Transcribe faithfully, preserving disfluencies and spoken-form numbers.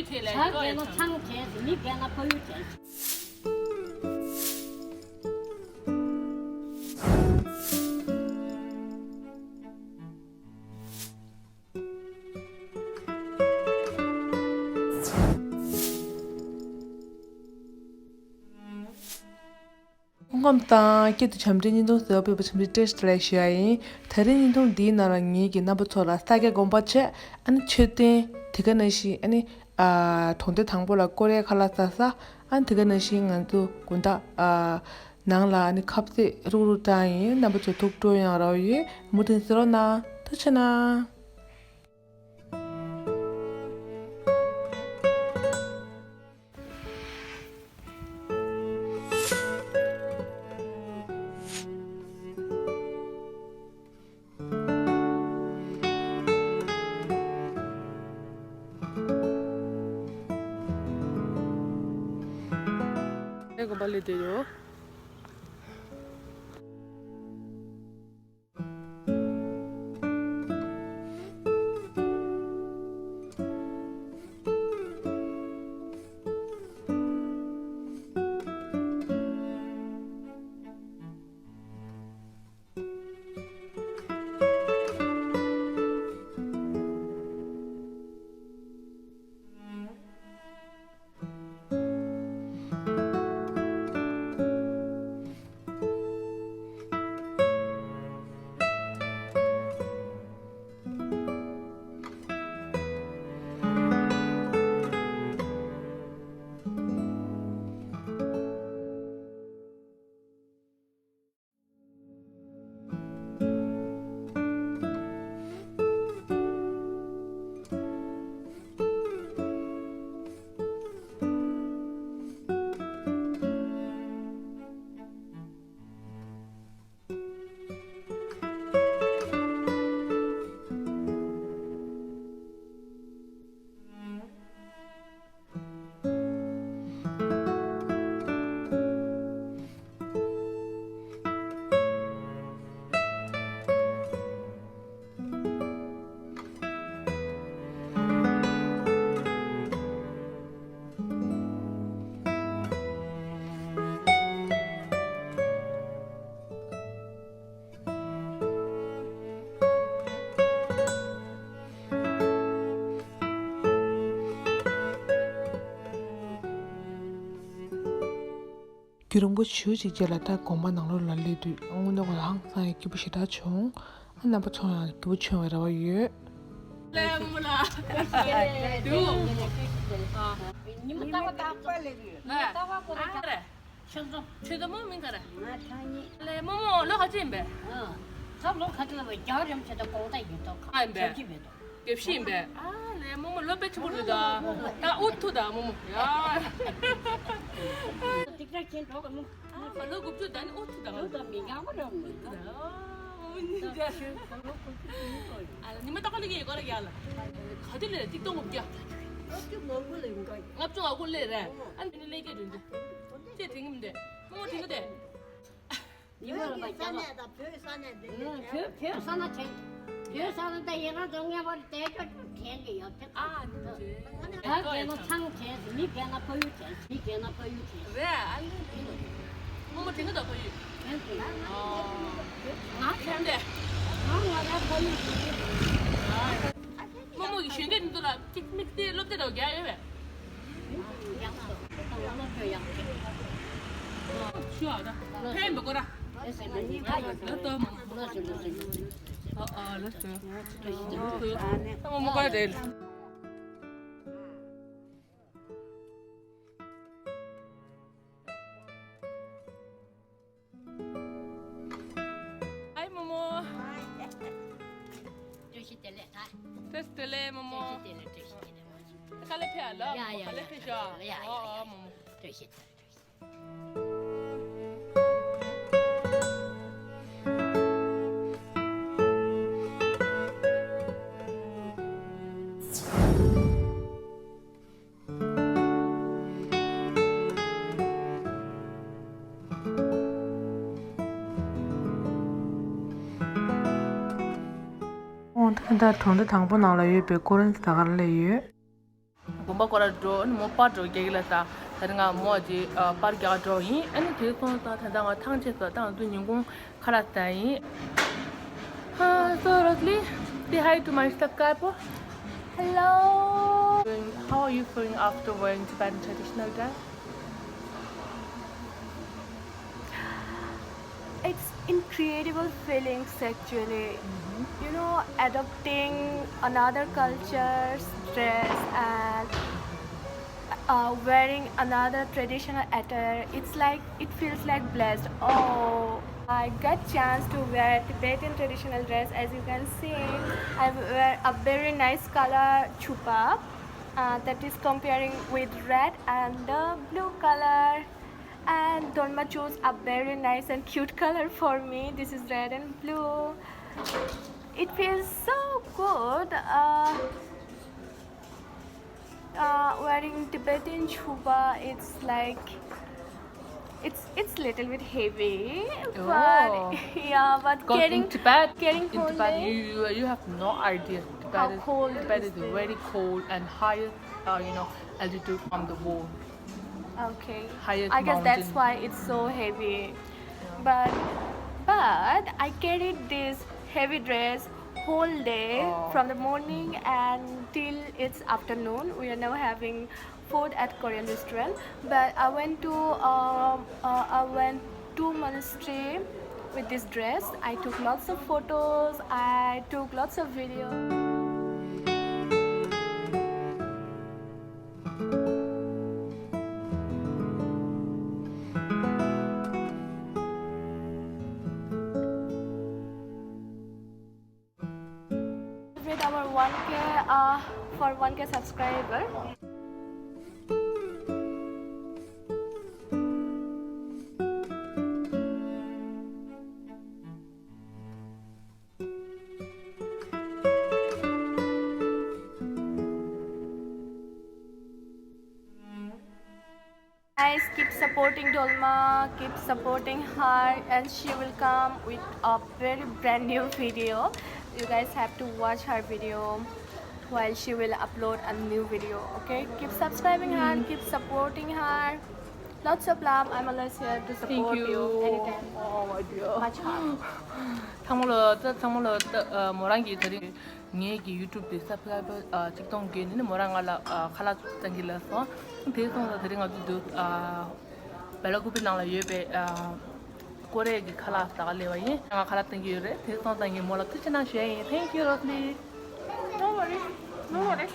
བྱ་རྒས་ན་ཚང་བྱས་སོ། མི་རྒས་ན་ཕ་ཡུལ་བྱས་སོ། སྐུ་ཁམས་བཟང་། སྐྱིད་དུ་བྱམས་སྒྲིག་བརྙན་ཐུང་གཟིགས་པ་ཕེབས་པ་ཆེན་པོའི་བཀྲ་ཤིས་བདེ་ལེགས་ཞུ་ཡ་ཡིན། ད་རིང་བརྙན་ཐུང་འདིའི་ནང་ལ་ངེད་ཀྱིས་རྣམ་པ་ཚོ་ལ་ས་སྐྱ་དགོན་པ་བྱས། ཨ་ནི་མཆོད་རྟེན་དེ་ག་ནང་བཞིན་ཨ་ནི་ཨ་གྲོང་སྡེ་དང་པོ་ལ་སྐོར་རའི་ཁ་ལག་ཟ་ས། ཨ་ནི་དེ་ག་ནང་བཞིན་ང་ཚོ་དགོང་དག་ཨ་ནང་ལ་ཨ་ནི་ཁ་ཟས་རུག་རུག་བཏང་ཡིན། རྣམ་པ་ཚོ་ཐུགས་སྤྲོ་ཡང་རག་ཡོད། མུ་མཐུད་གཟིགས་རོགས་གནང་། ཐུགས་རྗེ་གནང་། དགོན་པ་སླེབས་བསྡད་ཡོད། རྒྱུན་རིང་པོ་ཞེ་ཅིག་རྗེས་ལ་ད་དགོན་པ་ནང་ལོགས་ལ་སླེབས་དུས་དངོས་གནས་ཁོ་ཧང་སང་ཡང་སྐྱིད་པོ་ཞེ་དྲག་བྱུང་། ཨ་རྣམ་པ་ཚོ་ཡང་སྐྱིད་པོ་བྱུང་བའི་རེ་བ་ཡོད། ལས་མོ་ལ་དུ་ཉི་མ་རྟག་པར་རྟག་པར་སླེབས་ཡོད། ཉི་མ་རྟག་པར་ཁོ་རང་ཨ་རེད། ཆུ་མཚོ། ཆུ་མཚོ་མོ་མིང་ག་རེ། ང་ཐང་ཉི། ལས་མོ་མོ་ལོ་ག་ཚོད་ཡིན་པས། ཨ། ད་ལོ་ག་ཚོད་ལ་བའི་རྒྱ་རིམ་ཆེ་ད་དགོང་དག་ཡིན་ཏོ་ཨ་ཡིན་པས། གྱ་བཞི་མེད་ཏོ། གྱ་བཞི་ཡིན་པས། ཨ་ལས་མོ་མོ་ལོ་དཔེ་ཆེན་པོ་རེད་ད། ད་ཨུ་ཐུ་ད་མོ་མོ་ཡ། ཏིག་ཏྲ་ཁྱེད་འགྲོ་ག་མོ། ཨ་མ་ལོ་དགུ་བཅུ་ད་ནི་ཨུ་ཐུ་ད། ཨུ་ཐུ་ད་མི་ཡག་པོ་རེད་མོ། ཨུ་ཐུ་ད། ཨ་མོ་ཉིན་ད། ཨ་ལ་ཉི་མ་ཏག་ལི་གི་ཡི་གོ་ལ་ཡ་ལ། ག་དུས་ལས་ཏིག་ཏོ་ངུ་བརྒྱ། ཨུ་ཐུ་མང་པོ་ལས་མི་འགའ། ལྔ་བཅུ་ང་དགུ་ལས་རེད། ཨ་ནི་ལས་ཀྱི་རེད་འདི། ཅེས་དེང་གི་མི་འདུག་མོ་མོ་དེང་གི་དེ། ཉི་མ་ལ་བོད་ཀྱི་ས་གནས་དང་བོད་ས་གནས་འདི་ནས་བོད་བོད་ས་ན་དྲན། བོད་ས་ན་ད་ཡིན་རང་ཚོ་ངེས་པར་དེ་ཅོ་དྲན་གི་ཡོད་དེ། ཨ་ནི་ད་རྒན་ན་ཚང་བྱས་སོ། མི་རྒན་ན་ཕ་ཡུལ་བྱས་སོ། མི་རྒན་ན་ཕ་ཡུལ་བྱས་སོ། རེད། ཨ་ནི་མོ་མོ་དྲན་གི་འདུག་ཕ་ཡུལ། དྲན་གི་འདུག་ང་དྲན་དེ། ང་ང་རང་ཕ་ཡུལ་དྲན་གི་འདུག་མོ་མོ་གི་གཞོན་སྐྱེས་འདི་ཚོ་ལ་ཏིག་མིག་དེ་སློབ་དེབ་རོགས་རྒྱག་ཡོད་པས། ཡག་སོ། ད་ང་ལོ་ཁྱོད་ཡག་ཅིག་ཤུ་ཨ་ད། ཕན་པ་གོ་ར། ཨེ་ཟེར་ན་ནི་ད་ཡོད་ལ་ཏོ་མ། ལོ་ཟེར་ལོ་ཟེར། ཨ་ཨ་ལོ་ཏོ། ཏོ་ཏོ། ཏོ་མ་མོ་ག་རེ། ཨའི་མོ་མོ། བཀྲ་ཤིས་བདེ་ལེགས་ད། བཀྲ་ཤིས་བདེ་ལེགས་མོ་མོ། བཀྲ་ཤིས་བདེ་ལེགས། བཀྲ་ཤིས་བདེ་ལེགས་མོ་མོ། ཁ་ལེ་ཕེ་ཨ་ལ། ཡ་ཡ་ཁ་ལེ་ཡ་ཕེ་ཤོ་ཨ། ཡ་ཡ་ཨོ་ཡ་ཨོ་མོ་མོ། བཀྲ་ཤིས་བདེ་ལེགས། བཀྲ་ཤིས་བདེ་ལེགས། ཨོ་ད་ལྟ་གྲོང་སྡེ་དང་པོ་ནང་ལ་ཡོད་པའི་ཀོ་རིན་ས་གར་སླེབས་ཡོད། དགོན་པ་སྐོར་ར་འགྲོ། ཨ་ནི་མོ་པར་འགྲོ་རྒྱག་གི་ལ་ད། ད་རིང་ང་མོ་ཅིག་ཨ་པར་རྒྱག་འགྲོ་ཡིན། ཨ་ནི་དེ་སོང་ཙང་ད་ལྟ་ང་ཐང་ཆད་སོང་། ད་ང་ཚོ་ཉིན་གུང་ཁ་ལག་ཟ་ཡིན། Ah, so Rosli, say hi to my subscriber. Hello. How are you feeling after wearing Tibetan traditional dress? It's incredible feelings actually. You know, adopting another culture's dress and uh, wearing another traditional attire, it's like, it feels like blessed. Oh, I got chance to wear Tibetan traditional dress. As you can see, I wear a very nice color chupa, uh, that is comparing with red and the blue color. And Dolma chose a very nice and cute color for me. This is red and blue. It feels so good. Uh, uh, wearing Tibetan chupa, it's like, it's it's little bit heavy, but oh, yeah, but because carrying, in Tibet, carrying in Tibet, you, you you have no idea. Tibet how is, cold Tibet is, is very cold and highest, uh, you know, altitude from the world. Okay. Highest I guess mountain. That's why it's so heavy. Yeah. But but I carried this heavy dress whole day, oh, from the morning and till it's afternoon. We are now having food at Korean restaurant. But I went to um, uh, I went to monastery with this dress. I took lots of photos. I took lots of videos. With our one K, uh, for one K subscriber. Guys, keep supporting Dolma, keep supporting her, and she will come with a very brand new video. You guys have to watch her video while she will upload a new video, okay? Keep subscribing her, keep supporting her. Lots of love. I'm always here to support you. Thank you. Anytime. Oh, my dear. Much love. ཚང་མ་ལ་ད་ཚང་མ་ལ་ད་མོ་རང་གི་དེ་རིང་ངའི་གི་ཡུ་ཊུབ་དེ་སབ་སི་ཀ་རའི་བར་ཆིག་སྟོང་བརྒལ་ནས་ནི་མོ་རང་ང་ལ་ཁ་ལག་བཙལ་གྱི་ལབ་སོང་། དེ་སོང་ཙང་དེ་རིང་ང་ཚོ་འདུག་བེ་ལ་ཀུ་པི་ནང་ལ་ཡོད་པའི་ཀོ་རེ་གི་ཁ་ལག་ཟ་ག་སླེབས་པ་ཡིན། ང་ཁ་ལག་བཙལ་གྱི་ཡོད་རེད། དེ་སོང་ཙང་ངས་མོ་ལ་ཐུགས་རྗེ་གནང་ཞུ་ཡ་ཡིན། Thank you, Rosli. No worries. No worries.